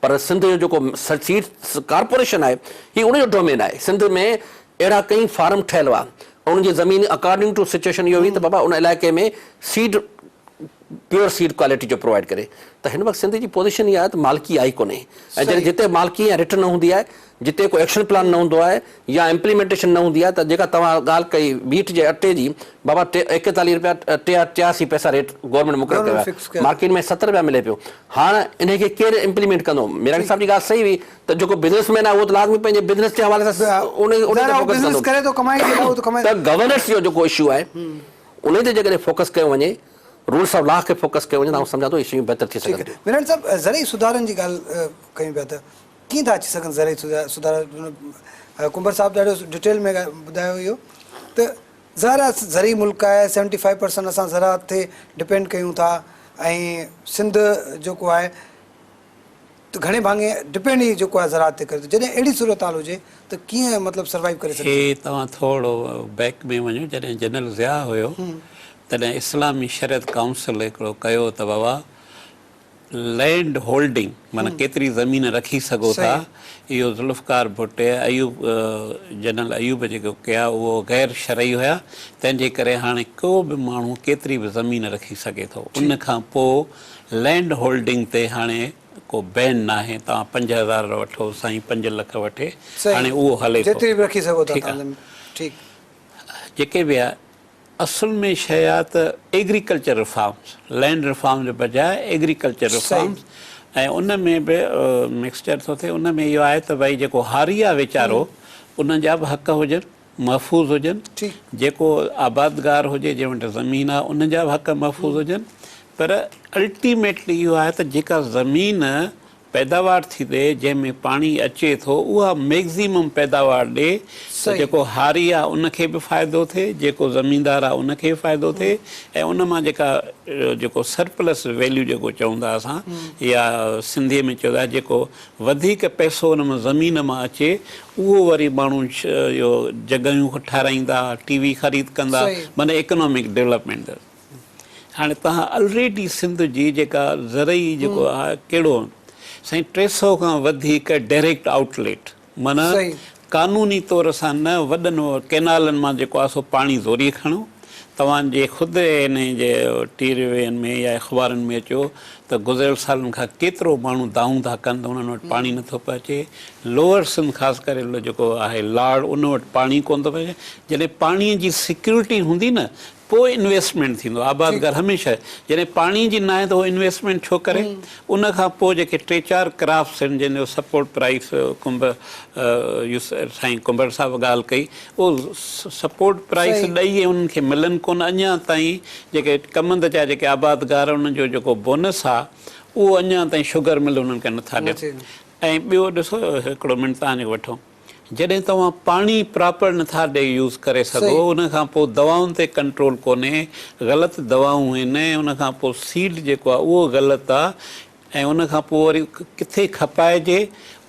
پر سنڌ جو جيڪو سيڊ ڪارپوريشن آهي هي ان جو ڊومين آهي سنڌ ۾ اهڙا ڪئين فارم ٺهيل هئا انهن جي زمين اڪارڊنگ ٽو سچويشن اهو هئي ته بابا ان علائقي ۾ سيڊ پيور سيڊ ڪوالٽي جو پرووائيڊ ڪري ته هن وقت سنڌ جي پوزيشن اها آهي ته مالڪي آهي ڪونهي ۽ جڏهن جتي مالڪي يا رٽ نه هوندي آهي جتي ڪو ايڪشن پلان نه هوندو آهي يا امپليمينٽيشن نه هوندي آهي ته جيڪا توهان ڳالهه ڪئي ويٽ جي اٽي جي بابا 41 رپيا 83 پئسا ريٽ گورنمينٽ مقرر ڪيو آهي مارڪيٽ ۾ 70 رپيا ملي پيو هاڻ انهي کي ڪير امپليمينٽ ڪندو ميراڻي صاحب جي ڳالهه صحيح هئي ته جيڪو بزنس مين آهي اهو ته لازمي پنهنجي بزنس جي حوالي سان انهي تي فوڪس ڪندو ته گورننس جو جيڪو اشو آهي انهي تي جيڪڏهن فوڪس ڪيو وڃي، رولس آف لا کي فوڪس ڪيو وڃي ته آئون سمجهان ٿو اهي شيون بهتر ٿي ٺيڪ سگهن ٿيون. ميرڻ صاحب زرعي سڌارن جي ڳالهه ڪيون پيا ته ڪيئن ٿا اچي سگهن زرعي سڌارا ڪنڀر صاحب ڏاڍو ڊيٽيل ۾ ٻڌايو اهو ته ظاهر آهي زرعي ملڪ آهي 75 پرسنٽ اسان زراعت تي ڊپينڊ ڪيون ٿا ۽ سنڌ جيڪو آهي ته گهڻي ڀاڱي ڊپينڊ ئي جيڪو آهي زراعت تي ڪري ٿو جڏهن اهڙي صورتحال هجي ته ڪيئن مطلب سروائيو ڪري سگهجي. هي توهان ٿورڙو بيڪ ۾ وڃو جڏهن جنرل ضياء هيو تڏهن اسلامي شريعت ڪائونسل هڪڙو ڪيو ته بابا لينڊ هولڊنگ معنيٰ ڪيتري زمين رکي سگهو ٿا اهو ذوالفقار ڀٽي ايوب جنرل ايوب جيڪو ڪيا اهو غير شرعي هيا تنهن جي ڪري هاڻي ڪو به ماڻهو ڪيتري به زمين رکي سگهي ٿو ان کان پوء لينڊ هولڊنگ تي هاڻي ڪو بين ناهي توهان 5000 وٺو سائين 5 لک وٺي هاڻي اهو هلي ٿو جيتري به رکي سگهو ٿا توهان ٺيڪ جيڪي به آهي اصل ۾ شيء آ ته ايگريڪلچر ريفارمز، لينڊ ريفارمز جي بجاء ايگريڪلچر ريفارمز ۽ ان ۾ به مڪسچر ٿو ٿئي ان ۾ اهو آهي ته ڀائي جيڪو هاري آ ويچارو ان جا به حق هجن محفوظ هجن جيڪو آبادگار هجي جنهن وٽ زمين آ ان جا به حق محفوظ هجن پر الٽيميٽلي اهو آهي ته جيڪا زمين پيداوار ٿي ڏئي جنهن ۾ پاڻي اچي ٿو اها ميگزيمم پيداوار ڏئي ته جيڪو هاري آ ان کي به فائدو ٿئي جيڪو زميندار آ ان کي به فائدو ٿئي ۽ ان مان جيڪا جيڪو سرپلس ويليو جيڪو چئون ٿا اسان يا سنڌي ۾ چئون ٿا جيڪو وڌيڪ پئسو ان مان زمين مان اچي اهو وري ماڻهو اهو جڳهيون ٺهرائيندا ٽي وي خريد ڪندا معنيٰ اڪنامڪ ڊولپمينٽ هاڻي توهان الريڊي سنڌ جي جيڪا زرعي جيڪو آهي ڪهڙو سائين 300 کان وڌيڪ ڊائريڪٽ آئوٽ ليٽ معنيٰ قانوني طور سان نه وڏن ڪينالن مان جيڪو آهي سو پاڻي زوري کڻو توهان جي خود ان جي ٽي وين ۾ يا اخبارن ۾ اچو ته گذريل سالن کان ڪيترو ماڻهو دانهون ٿا ڪن ته انهن وٽ پاڻي نٿو پهچي لوئر سنڌ خاص ڪري جيڪو آهي لاڙ ان وٽ پاڻي ڪونه ٿو پهچي جڏهن پاڻي جي سيڪيورٽي هوندي نه پوء انويسٽمينٽ ٿيندو آبادگار هميشه جڏهن پاڻي جي ناهي ته هو انويسٽمينٽ ڇو ڪري ان کان پوء جيڪي ٽي چار ڪراپس آهن جن جو سپورٽ پرائس ڪنب سائين ڪنڀر صاحب ڳالهه ڪئي اهو سپورٽ پرائس ڏئي ۽ انهن کي ملن ڪونه اڃا تائين جيڪي ڪمند جا جيڪي آبادگار انهن جو جيڪو بونس آهي اهو اڃا تائين شگر مل انهن کي نٿا ڏين ۽ ٻيو ڏسو هڪڙو منٽ تان جو وٺو جڏهن توهان پاڻي پراپر نٿا ڏئي يوز ڪري سگهو ان کان پوء دوائن تي ڪنٽرول ڪونهي غلط دوائون آهن ان کان پوء سيڊ جيڪو آهي اهو غلط آهي ۽ ان کان پوء وري ڪٿي کپائجي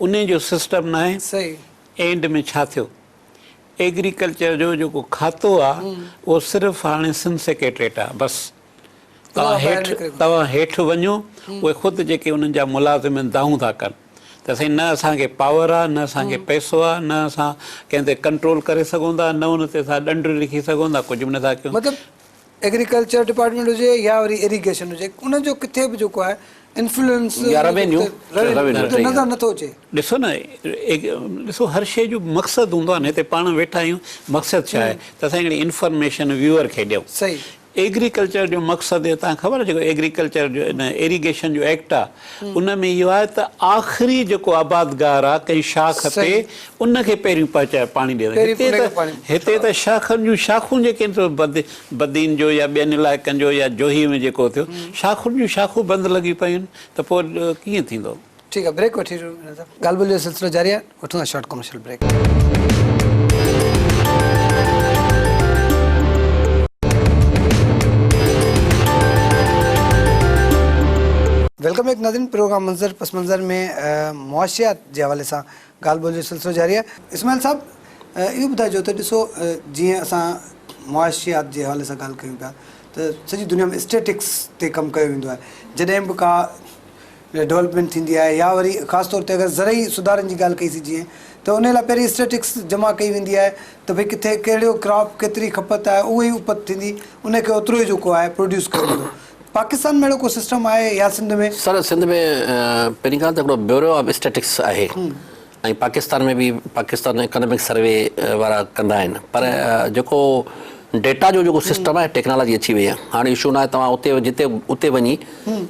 ان جو سسٽم ناهي اينڊ ۾ ڇا ٿيو ايگريڪلچر جو جيڪو کاتو آهي اهو صرف هاڻي سنڌ سيڪريٽريٽ آهي بس توهان هيٺ توهان هيٺ وڃو اهي خود جيڪي انهن جا ملازم آهن دانهون ٿا ڪن ته سائين نه اسان کي پاور آهي نه اسان کي پئسو آهي نه اسان ڪنهن تي ڪنٽرول ڪري سگهون ٿا نه ان تي اسان ڏنڊ لکي سگهون ٿا ڪجهه به نٿا ڪيون. مطلب ايگريڪلچر ڊپارٽمينٽ هجي يا وري ايريگيشن هجي ان جو ڪٿي به جيڪو آهي انفلوئنس يا روينيو ريونيو نظر نٿو اچي. ڏسو نه ڏسو هر شيء جو مقصد هوندو آهي نه هتي پاڻ ويٺا آهيون مقصد ڇا آهي ته اسان هڪڙي انفارميشن ويوئر کي ڏيون. صحيح. ايگريڪلچر جو مقصد اهو توهان کي خبر آهي جيڪو ايگريڪلچر جو ان ايريگيشن جو ايڪٽ آهي ان ۾ اهو آهي ته آخري جيڪو آبادگار آهي ڪنهن شاخ تي ان کي پهريون پهچائي پاڻي ڏي هتي ته هتي ته شاخن جون شاخون جيڪي آهن سو بد بدين جو يا ٻين علائقن جو يا جوهي ۾ جيڪو ٿيو شاخن جون شاخون بند لڳيون پيون آهن ته پوء ڪيئن ٿيندو. ٺيڪ آهي بريڪ وٺي ڳالهه ٻولهه جو سلسلو جاري آهي وٺون ٿا short commercial break. Welcome back ناظرين پروگرام منظر پس منظر ۾ معاشيات جي حوالي سان ڳالهه ٻولهه جو سلسلو جاري آهي اسماعيل صاحب اهو ٻڌائجو ته ڏسو جيئن اسان معاشيات جي حوالي سان ڳالهه ڪيون پيا ته سڄي دنيا ۾ اسٽيٽڪس تي ڪم ڪيو ويندو آهي جڏهن به ڪا ڊولپمينٽ ٿيندي آهي يا وري خاص طور تي اگر زرعي سڌارن جي ڳالهه ڪئي سي جيئن ته انهي لاء پهرين اسٽيٽڪس جمع ڪئي ويندي آهي ته ڀئي ڪٿي ڪهڙو ڪراپ ڪيتري کپت آهي اهو ئي اپت ٿيندي انهي کي اوترو ئي جيڪو آهي پروڊيوس ڪيو ويندو پاڪستان ۾ اهڙو ڪو سسٽم آهي يا سنڌ ۾؟ سر سنڌ ۾ پهرين ڳالهه ته هڪڙو بيورو آف اسٽيٽڪس آهي ۽ پاڪستان ۾ به پاڪستان اڪانامڪ سروي وارا ڪندا آهن پر جيڪو ڊيٽا جو جيڪو سسٽم آهي ٽيڪنالاجي اچي وئي آهي هاڻي اشو ناهي توهان اتي جتي اتي وڃي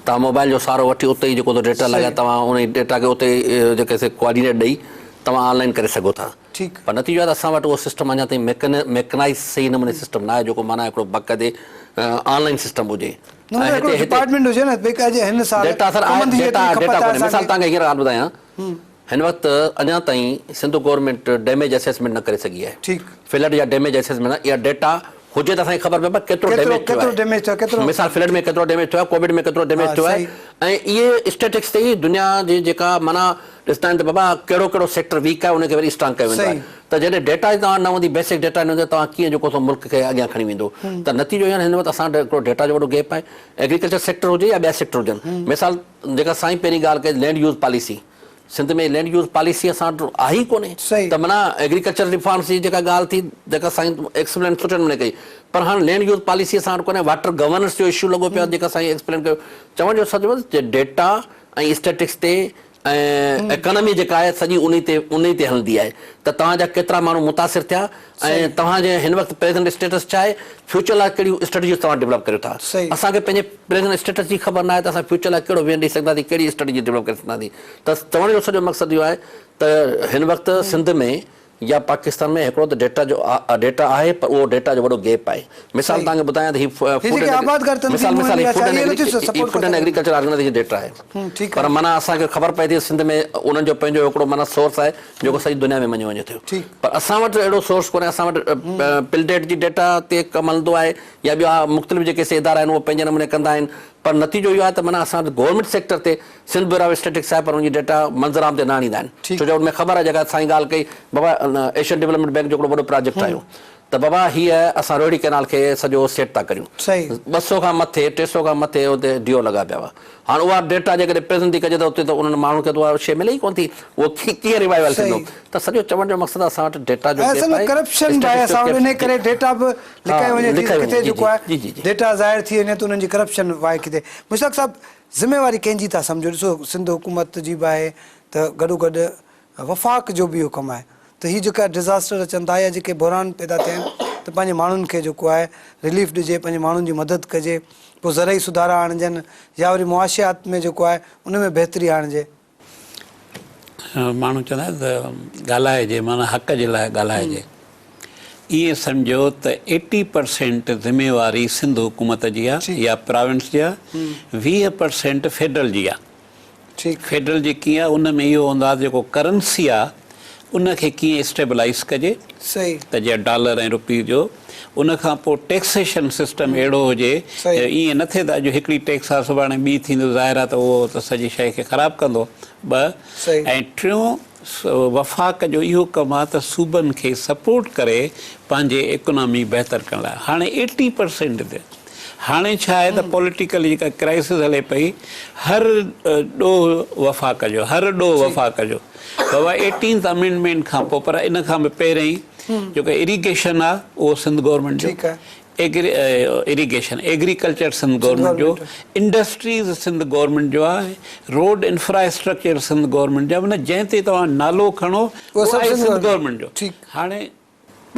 توهان موبائل جو سهارو وٺي اتي ئي جيڪو ڊيٽا لڳائي توهان ان ڊيٽا کي اتي جيڪي سي ڪوآرڊينيٽ ڏئي توهان آن لائن ڪري سگهو ٿا پر نتيجو آهي ته اسان وٽ اهو سسٽم اڃا تائين ميڪنائز صحيح نموني سسٽم ناهي جيڪو معنيٰ هڪڙو باقاعدي آن لائن سسٽم هجي ڊپارٽمينٽ هجي نه ڀئي هن سال ڊيٽا سر آهي ڊيٽا ڊيٽا ڪونهي مثال توهان کي هينئر ڳالهه ٻڌايان هن وقت اڃا تائين سنڌ گورنمينٽ ڊيميج اسيسمينٽ نه ڪري سگهي آهي. ٺيڪ. فلڊ جا ڊيميج اسيسمينٽ اها ڊيٽا هجي ته اسان کي خبر پئي پر ڪيترو ڊيميج ٿيو ڪيترو ڊيميج ٿيو آهي ڪيترو مثال فلڊ ۾ ڪيترو ڊيميج ٿيو آهي ڪووڊ ۾ ڪيترو ڊيميج ٿيو آهي ۽ اهي اسٽيٽڪس تي ئي دنيا جي جيڪا معنيٰ ڏسندا آهن ته بابا ڪهڙو ڪهڙو سيڪٽر ويڪ آهي ان کي وري اسٽرانگ ڪيو ويندو آهي ته جڏهن ڊيٽا ئي توهان وٽ نه هوندي بيسڪ ڊيٽا نه هوندي توهان ڪيئن جيڪو سو ملڪ کي اڳيان کڻي ويندو ته نتيجو اهو آهي هن وقت اسان وٽ هڪڙو ڊيٽا جو وڏو گيپ آهي ايگريڪلچر سيڪٽر هجي يا ٻيا سيڪٽر هجن مثال جيڪا سائين پهرين ڳالهه ڪئي land use policy Sindh ۾ land use policy اسان وٽ آهي ئي ڪونهي ته معنيٰ ايگريڪلچر ريفارمس جي جيڪا ڳالهه ٿي جيڪا سائين ايڪسپلين سٺي نموني ڪئي پر هاڻ لينڊ يوز پاليسي اسان وٽ ڪونهي واٽر گورننس جو اشو لڳو پيو آهي جيڪا سائين ايڪسپلين ڪيو چوڻ جو سڄو ڊيٽا ۽ اسٽيٽڪس تي ۽ ايڪانامي جيڪا آهي سڄي انهي تي انهي تي هلندي آهي ته توهان جا ڪيترا ماڻهو متاثر ٿيا ۽ توهان جي هن وقت پريزنٽ اسٽيٽس ڇا آهي فيوچر لاء ڪهڙيون اسٽريٽجيز توهان ڊولپ ڪريو ٿا اسان کي پنهنجي پريزنٽ اسٽيٽس جي خبر ناهي ته اسان فيوچر لاء ڪهڙو ويزن ڏئي سگهنداسين ڪهڙي اسٽريٽجي ڊولپ ڪري سگهنداسين ته چوڻ جو سڄو مقصد اهو آهي ته هن وقت سنڌ ۾ يا پاڪستان ۾ هڪڙو ته ڊيٽا جو ڊيٽا آهي پر اهو ڊيٽا جو وڏو گيپ آهي مثال توهان کي ٻڌايان ته هي فوڊ اينڊ مثال مثال هي food and food and agriculture organization data آهي پر معنيٰ اسان کي خبر پئي ٿي سنڌ ۾ انهن جو پنهنجو هڪڙو معنيٰ سورس آهي جيڪو سڄي دنيا ۾ مڃيو وڃي ٿو پر اسان وٽ اهڙو سورس ڪونهي اسان وٽ پلڊيٽ جي ڊيٽا تي ڪم هلندو آهي يا ٻيا مختلف جيڪي سي ادارا آهن اهي پنهنجي نموني ڪندا آهن پر نتيجو اهو آهي ته معنيٰ اسان وٽ گورنمينٽ سيڪٽر تي سنڌ بيورو آف اسٽيٽڪس آهي پر ان جي ڊيٽا منظرعام تي نه آڻيندا آهن ڇو جو ان ۾ خبر آهي جيڪا سائين ڳالهه ڪئي بابا ايشين ڊولپمينٽ بينڪ جو هڪڙو وڏو پراجيڪٽ آيو ته بابا هيء اسان روهڙي ڪئنال کي سڄو سيٽ ٿا ڪريون 200 کان مٿي 300 کان مٿي اتي ڊي او لڳا پيا هئا هاڻ اها ڊيٽا جيڪڏهن پريزنٽ ٿي ڪجي ته اتي ته انهن ماڻهن کي ته اها شيء ملي ئي ڪونه ٿي اهو ڪيئن ريوائيول ٿيندو ته سڄو چوڻ جو مقصد اسان وٽ ڊيٽا جو اصل ۾ ڪرپشن به آهي اسان وٽ انهي ڪري ڊيٽا به لڪائي وڃي ٿي ڪٿي جيڪو آهي ڊيٽا ظاهر ٿي وڃي ته انهن جي ڪرپشن آهي ڪٿي مشتاق صاحب ذميواري ڪنهن جي ٿا سمجهو؟ ڏسو سنڌ حڪومت جي به آهي ته گڏوگڏ وفاق جو به اهو ڪم آهي ته هي جيڪا ڊزاسٽر اچن ٿا يا جيڪي بحران پيدا ٿيا آهن ته پنهنجي ماڻهن کي جيڪو آهي رليف ڏجي پنهنجي ماڻهن جي مدد ڪجي پوء زرعي سڌارا آڻجن يا وري معاشيات ۾ جيڪو آهي ان ۾ بهتري آڻجي. ماڻهو چوندا آهن ته ڳالهائجي معنيٰ حق جي لاء ڳالهائجي. ائين سمجهو ته ايٽي پرسينٽ ذميواري سنڌ حڪومت جي آ يا پراونس جي آ، 20 پرسينٽ فيڊرل جي آ. فيڊرل جي ڪيئن آ ان ۾ اهو هوندو آ ته جيڪو ڪرنسي آ ان کي ڪيئن اسٽيبلائيز ڪجي ته جيئن ڊالر ۽ روپي جو ان کان پوء ٽيڪسيشن سسٽم اهڙو هجي جو ائين نه ٿئي ته اڄ هڪڙي ٽيڪس آ سڀاڻي ٻي ٿيندي ظاهر آ ته اهو ته سڄي شيء کي خراب ڪندو ٻه ۽ ٽيون وفاق جو اهو ڪم آ ته صوبن کي سپورٽ ڪري پنهنجي ايڪنامي بهتر ڪرڻ لاء هاڻي ايٽي پرسينٽ تي هاڻي ڇا آهي ته پوليٽيڪل جيڪا ڪرائسس هلي پئي هر ڏوهه وفاق جو هر ڏوهه وفاق جو بابا ايٽينٿ امينڊمينٽ کان پوء پر ان کان به پهرين جيڪو اريگيشن آ اهو سنڌ گورنمينٽ جو ايريگيشن ايگريڪلچر سنڌ گورنمينٽ جو انڊسٽريز سنڌ گورنمينٽ جو آهي روڊ انفراسٽرڪچر سنڌ گورنمينٽ جو آهي معنيٰ جنهن تي توهان نالو کڻو اهو آهي سنڌ گورنمينٽ جو هاڻي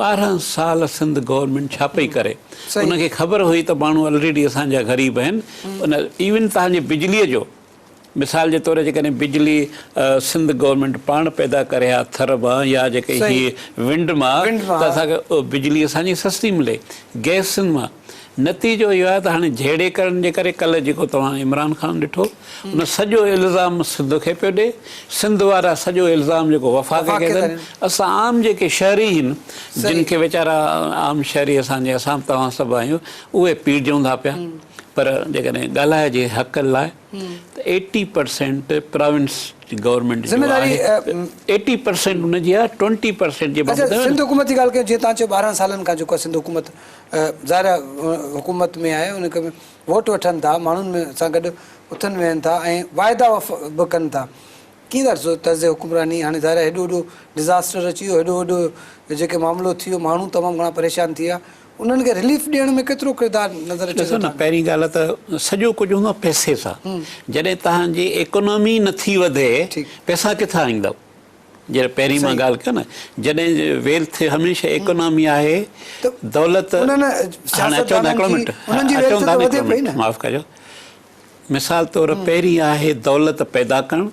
12 سال سنڌ گورنمينٽ ڇا پئي ڪري ان کي خبر هئي ته ماڻهو الريڊي اسان جا غريب آهن ان ايون توهان جي بجلي جو مثال جي طور جيڪڏهن بجلي سنڌ گورنمينٽ پاڻ پيدا ڪري ها ٿر مان يا جيڪي هي ونڊ مان ته اسان کي بجلي اسان جي سستي ملي گئس سنڌ مان نتيجو اهو آهي ته هاڻي جهيڙي ڪرڻ جي ڪري ڪلهه جيڪو توهان عمران خان ڏٺو ان سڄو الزام سنڌ کي پيو ڏي سنڌ وارا سڄو الزام جيڪو وفاق کي ڏين اسان عام جيڪي شهري هن جن کي ويچارا عام شهري اسان جي اسان توهان سڀ آهيون اهي پيڙجون ٿا پيا پر جيڪڏهن ڳالهائجي حق لاء ته ايٽي پرسينٽ پراونس جي گورنمينٽ جو آهي ايٽي پرسينٽ ان جي آهي ٽوئنٽي پرسينٽ جي اچا سنڌ حڪومت جي ڳالهه ڪيون جيئن توهان چيو 12 سالن کان جيڪو سنڌ حڪومت ظاهر آهي حڪومت ۾ آهي ان کي ووٽ وٺن ٿا ماڻهن ۾ سان گڏ اٿن ويهن ٿا ۽ واعدا به ڪن ٿا ڪيئن ٿا ڏسو طرز حڪمراني هاڻي ظاهر آهي هيڏو وڏو ڊزاسٽر اچي ويو هيڏو وڏو جيڪي معاملو ٿي ويو ماڻهو تمام گهڻا پريشان ٿي ويا انهن کي رليف ڏيڻ ۾ ڪيترو ڪردار نظر اچي ٿو ڏسو نه پهرين ڳالهه ته سڄو ڪجهه هوندو آهي پئسي سان جڏهن توهان جي ايڪانامي نه ٿي وڌي پئسا ڪٿان ايندو جڏهن پهرين مان ڳالهه ڪيو نه جڏهن ويلٿ هميشه ايڪانامي آهي دولت هاڻي اچون ٿا هڪڙو منٽ اچون ٿا نه هڪڙو منٽ معاف ڪجو مثال طور پهرين آهي دولت پيدا ڪرڻ،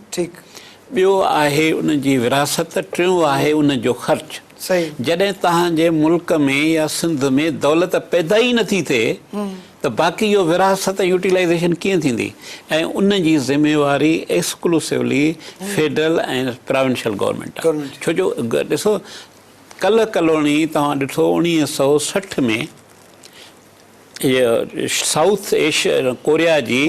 ٻيو آهي ان جي ورهاست، ٽيون آهي ان جو خرچ. جڏهن توهان جي ملڪ ۾ يا سنڌ ۾ دولت پيدا ئي نٿي ٿئي ته باقي اهو ورهاست يوٽيلائيزيشن ڪيئن ٿيندي ۽ ان جي ذميواري ايڪسڪلوسولي فيڊرل ۽ پراونشل گورنمينٽ آهي. ڇو جو ڏسو ڪلهه ڪلهوڻي توهان ڏٺو 1960 ۾ سائوٿ ايشيا ڪوريا جي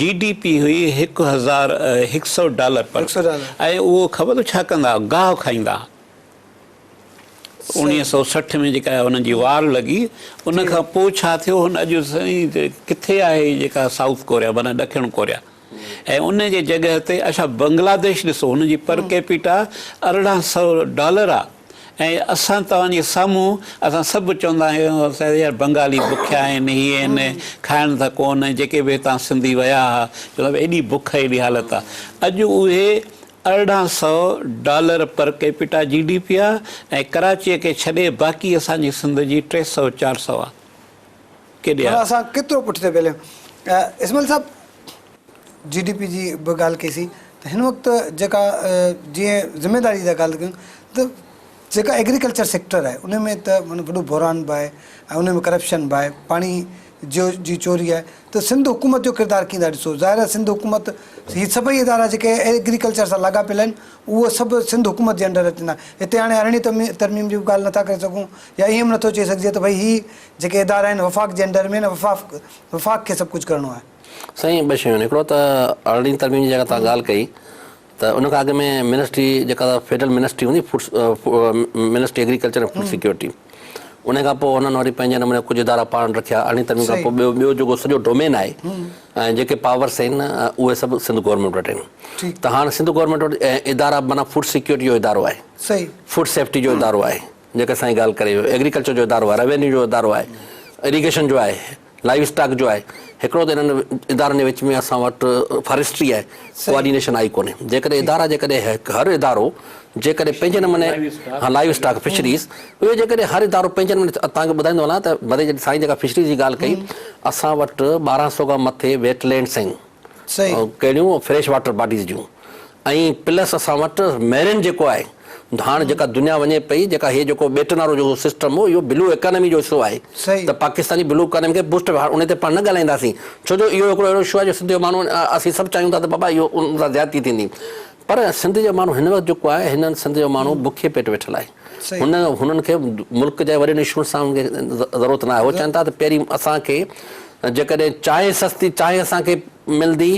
جي ڊي پي هئي 1100 ڊالر پر ۽ اهو خبر اٿو ڇا ڪندا هئا گاهه کائيندا هئا. 1960 ۾ جيڪا انهن جي وار لڳي ان کان پوء ڇا ٿيو هن اڄ سائين ڪٿي آهي جيڪا سائوٿ ڪوريا معنيٰ ڏکڻ ڪوريا ۽ ان جي جڳهه تي اڇا بنگلاديش ڏسو هن جي پر ڪيپيٽا 1800 ڊالر آ ۽ اسان توهان جي سامهون اسان سڀ چوندا آهيون يار بنگالي بکيا آهن هي آهن کائن ٿا ڪون جيڪي به هتان سنڌي ويا ها چوندا ايڏي بک ايڏي حالت آ اڄ اهي 1800 dollar per capita G D P آ ۽ ڪراچيء کي ڇڏي باقي اسان جي سنڌ جي 300 400 آ ڪيڏي معنيٰ اسان ڪيترو پٺتي پيل آهيون. اسماعيل صاحب جي ڊي پي جي به ڳالهه ڪئي سين ته هن وقت جيڪا جيئن ذميداري جا ڳالهه ڪيون ته جيڪا ايگريڪلچر سيڪٽر آهي ان ۾ ته معنيٰ وڏو بحران به آهي ۽ ان ۾ ڪرپشن به آهي پاڻي جو جي چوري آهي ته سنڌ حڪومت جو ڪردار ڪيئن ٿا ڏسو ظاهر آهي سنڌ حڪومت هي سڀئي ادارا جيڪي ايگريڪلچر سان لاڳاپيل آهن اهو سڀ سنڌ حڪومت جي انڊر اچن ٿا هتي هاڻي ارڙهين ترميم جي به ڳالهه نٿا ڪري سگهون يا ائين به نٿو چئي سگهجي ته ڀئي هي جيڪي ادارا آهن وفاق جي انڊر ۾ آهن وفاق وفاق کي سڀ ڪجهه ڪرڻو آهي. سائين ٻه شيون آهن هڪڙو ته ارڙهين ترميم جي جيڪا توهان ڳالهه ڪئي ته ان کان اڳ ۾ منسٽري جيڪا فيڊرل منسٽري هوندي food ministry agriculture ۽ food security ان کان پوء انهن وري پنهنجي نموني ڪجهه ادارا پاڻ رکيا ارڙهين ترميم کان پوء ٻيو ٻيو جيڪو سڄو ڊومين آهي ۽ جيڪي پاورس آهن اهي سڀ سنڌ گورنمينٽ وٽ آهن ته هاڻ سنڌ گورنمينٽ وٽ ادارا معنيٰ فوڊ سيڪيورٽي جو ادارو آهي فوڊ سيفٽي جو ادارو آهي جيڪا سائين ڳالهه ڪري ويو ايگريڪلچر جو ادارو آهي روينيو جو ادارو آهي اريگيشن جو آهي لائيو اسٽاڪ جو آهي هڪڙو ته انهن ادارن جي وچ ۾ اسان وٽ فاريسٽري آهي ڪوآرڊينيشن آئي ڪونهي جيڪڏهن ادارا جيڪڏهن هر ادارو جيڪڏهن پنهنجي نموني ها لائيو اسٽاڪ فشريز اهي جيڪڏهن هر ادارو پنهنجي نموني توهان کي ٻڌائيندو هلان ته مٿي جڏهن سائين جيڪا فشريز جي ڳالهه ڪئي اسان وٽ 1200 کان مٿي ويٽ لينڊس آهن ڪهڙيون فريش واٽر باڊيز جون ۽ پلس اسان وٽ ميرين جيڪو آهي هاڻ جيڪا دنيا وڃي پئي جيڪا هي جيڪو ٻيٽن وارو جيڪو سسٽم هو اهو بلو اڪانمي جو حصو آهي ته پاڪستان جي بلو اڪانمي کي بوسٽ هاڻ ان تي پاڻ نه ڳالهائينداسين ڇو جو اهو هڪڙو اهڙو اشو آهي جو سنڌ جو ماڻهو اسين سڀ چاهيون ٿا ته بابا اهو ان سان زيادتي ٿيندي پر سنڌ جو ماڻهو هن وقت جيڪو آهي هن سنڌ جو ماڻهو بکي پيٽ ويٺل آهي هن هنن کي ملڪ جي وڏن اشون سان هن کي ضرورت نه آهي هو چون ٿا ته پهرين اسان کي جيڪڏهن چانهه سستي چانهه اسان کي ملندي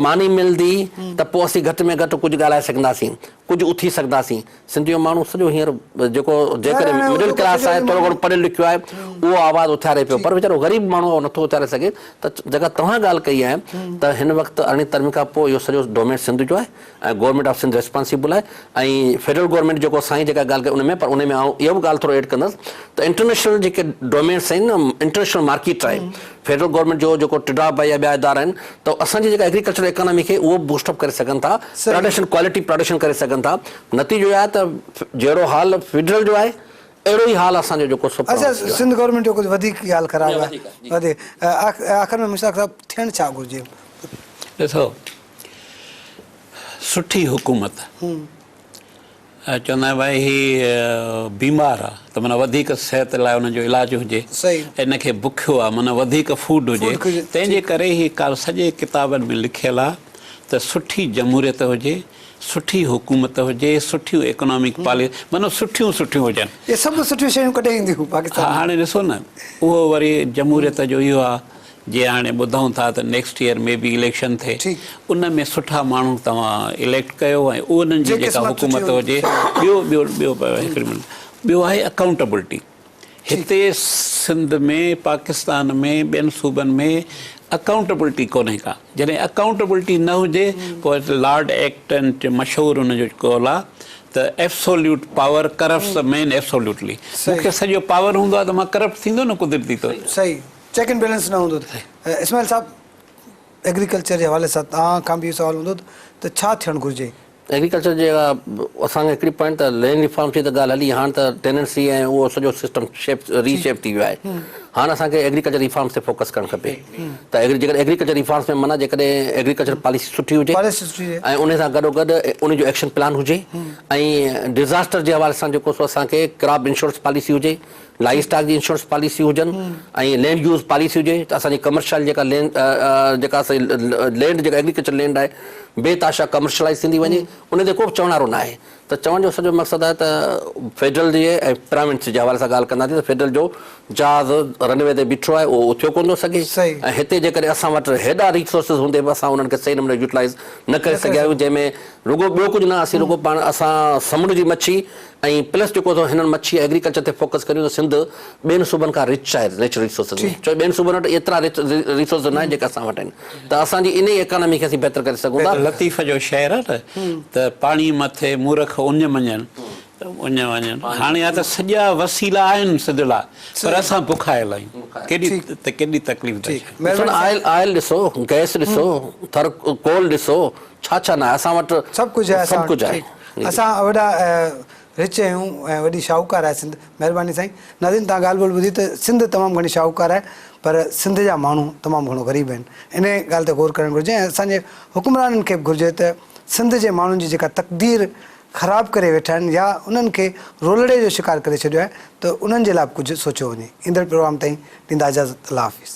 ماني ملندي ته پوء اسين گهٽ ۾ گهٽ ڪجهه ڳالهائي سگهنداسين ڪجهه اٿي سگهنداسين سنڌ جو ماڻهو سڄو هينئر جيڪو جيڪڏهن مڊل ڪلاس آهي ٿورو گهڻو پڙهيل لکيو آهي اهو آواز اٿاري پيو پر ويچارو غريب ماڻهو اهو نٿو اٿاري سگهي ته جيڪا توهان ڳالهه ڪئي آهي ته هن وقت ارڙهين ترميم کان پوء اهو سڄو ڊومين سنڌ جو آهي ۽ گورنمينٽ آف سنڌ ريسپانسيبل آهي ۽ فيڊرل گورنمينٽ جيڪو سائين جيڪا ڳالهه ڪئي ان ۾ پر ان ۾ آئون اها به ڳالهه ٿورو ايڊ ڪندس ته انٽرنيشنل جيڪي ڊومينس آهن نه انٽرنيشنل مارڪيٽ آهي فيڊرل گورنمينٽ جو جيڪو ٽڊاب آهي يا ٻيا ادارا آهن ته اسان جي جيڪا ايگريڪلچر اڪانامي کي اهو بوسٽ اپ ڪري سگهن ٿا پراڊڪشن ڪوالٽي پراڊڪشن ڪري سگهن ٿا نتيجو اهو آهي ته جهڙو حال فيڊرل جو آهي اهڙو ئي حال اسان جو جيڪو سو اڇا سنڌ گورنمينٽ جو ڪجهه وڌيڪ ئي حال خراب آهي وڌيڪ آخر ۾ مشتاق صاحب ٿيڻ ڇا گهرجي؟ ڏسو سٺي حڪومت چوندا آهن ڀائي هي بيمار آ ته معنيٰ وڌيڪ صحت لاء ان جو علاج هجي ان کي بکيو آ معنيٰ وڌيڪ فوڊ هجي تنهن جي ڪري هي ڪار سڄي ڪتابن ۾ لکيل آ ته سٺي جمهوريت هجي سٺي حڪومت هجي سٺيون اڪنامڪ پاليسي معنيٰ سٺيون سٺيون هجن. اهي سڀ سٺيون شيون ڪڏهن اينديون پاڪستان ۾؟ هاڻي ڏسو نه اهو وري جمهوريت جو اهو آ جي هاڻي ٻڌون ٿا ته next year ۾ be election ٿئي ان ۾ سٺا ماڻهو توهان اليڪٽ ڪيو ۽ انهن جي جيڪا حڪومت هجي ٻيو ٻيو ٻيو هڪڙي منٽ ٻيو آهي اڪائونٽبلٽي هتي سنڌ ۾ پاڪستان ۾ ٻين صوبن ۾ اڪائونٽبلٽي ڪونهي ڪا جڏهن اڪائونٽبلٽي نه هجي پوء لارڊ ايڪٽن مشهور ان جو قول آهي ته absolute power corrupts the man absolutely مون کي سڄو پاور هوندو آهي ته مان ڪرپٽ ٿيندو نه قدرتي طور. صحيح چيڪ اينڊ بيلنس نه هوندو ته اسماعيل صاحب ايگريڪلچر جي حوالي سان توهان کان به اهو سوال هوندو ته ڇا ٿيڻ گهرجي؟ ايگريڪلچر جي اسان کي هڪڙي پوائنٽ ته لينڊ ريفارم ٿي ته ڳالهه هلي هاڻ ته ٽيننسي ۽ اهو سڄو سسٽم شيپ ري شيپ ٿي ويو آهي هاڻ اسان کي ايگريڪلچر ريفارمس تي فوڪس ڪرڻ کپي ته جيڪڏهن ايگريڪلچر ريفارمس ۾ معنيٰ جيڪڏهن ايگريڪلچر پاليسي سٺي هجي ۽ ان سان گڏو گڏ ان جو ايڪشن پلان هجي ۽ ڊزاسٽر جي حوالي سان جيڪو سو اسان کي ڪراپ انشورنس پاليسي هجي لائيو اسٽاڪ جي انشورنس پاليسي هجن ۽ لينڊ يوز پاليسي هجي ته اسان جي ڪمرشل جيڪا لينڊ جيڪا اسان جي لينڊ جيڪا ايگريڪلچر لينڊ آهي بي تاشا ڪمرشلائز ٿيندي وڃي ان تي ڪو به چوڻ وارو نه آهي ته چوڻ جو سڄو مقصد آهي ته فيڊرل جي ۽ پراونس جي حوالي سان ڳالهه ڪنداسين ته فيڊرل جو جهاز رن وي تي بيٺو آهي اهو اٿيو ڪونه ٿو سگهي ۽ هتي جيڪڏهن اسان وٽ هيڏا ريسورسز هوندي به اسان انهن کي صحيح نموني يوٽيلائيز نه ڪري سگهيا آهيون جنهن ۾ رڳو ٻيو ڪجهه نه اسين رڳو پاڻ اسان سمنڊ جي مڇي ۽ پلس جيڪو اسان هنن مڇي ايگريڪلچر تي فوڪس ڪريون ته سنڌ ٻين صوبن کان رچ آهي نيچرل ريسورسز ۾ ڇو ٻين صوبن وٽ ايترا ريسورسز نه آهن جيڪا اسان وٽ آهن ته اسان جي انهي ايڪانامي کي اسين بهتر ڪري سگهون ٿا. لطيف جو شعر آهي نه ته پاڻي مٿي مورک اڃ مڃن ته اڃ وڃن هاڻي يا ته سڄا وسيلا آهن سنڌ لاء پر اسان بکايل آهيون ڪيڏي ته ڪيڏي تڪليف ده شيء. ڏسو نه آئل آئل ڏسو گئس ڏسو ٿر ڪول ڏسو ڇا ڇا نه آهي اسان وٽ سڀ ڪجهه آهي سڀ ڪجهه آهي. اسان وڏا رچ آهيون ۽ وڏي شاهوڪار آهي سنڌ. مهرباني سائين. ناظرين توهان ڳالهه ٻولهه ٻڌي ته سنڌ تمام گهڻي شاهوڪار آهي پر سنڌ جا ماڻهو تمام گهڻو غريب آهن. انهي ڳالهه تي غور ڪرڻ گهرجي ۽ اسان جي حڪمرانن کي به گهرجي ته سنڌ جي ماڻهن جي جيڪا تقدير خراب ڪري ويٺا آهن يا انهن کي رولڙي جو شڪار ڪري ڇڏيو آهي ته انهن جي لاء به ڪجهه سوچيو وڃي. ايندڙ پروگرام تائين ڏيندا اجازت الله حافظ.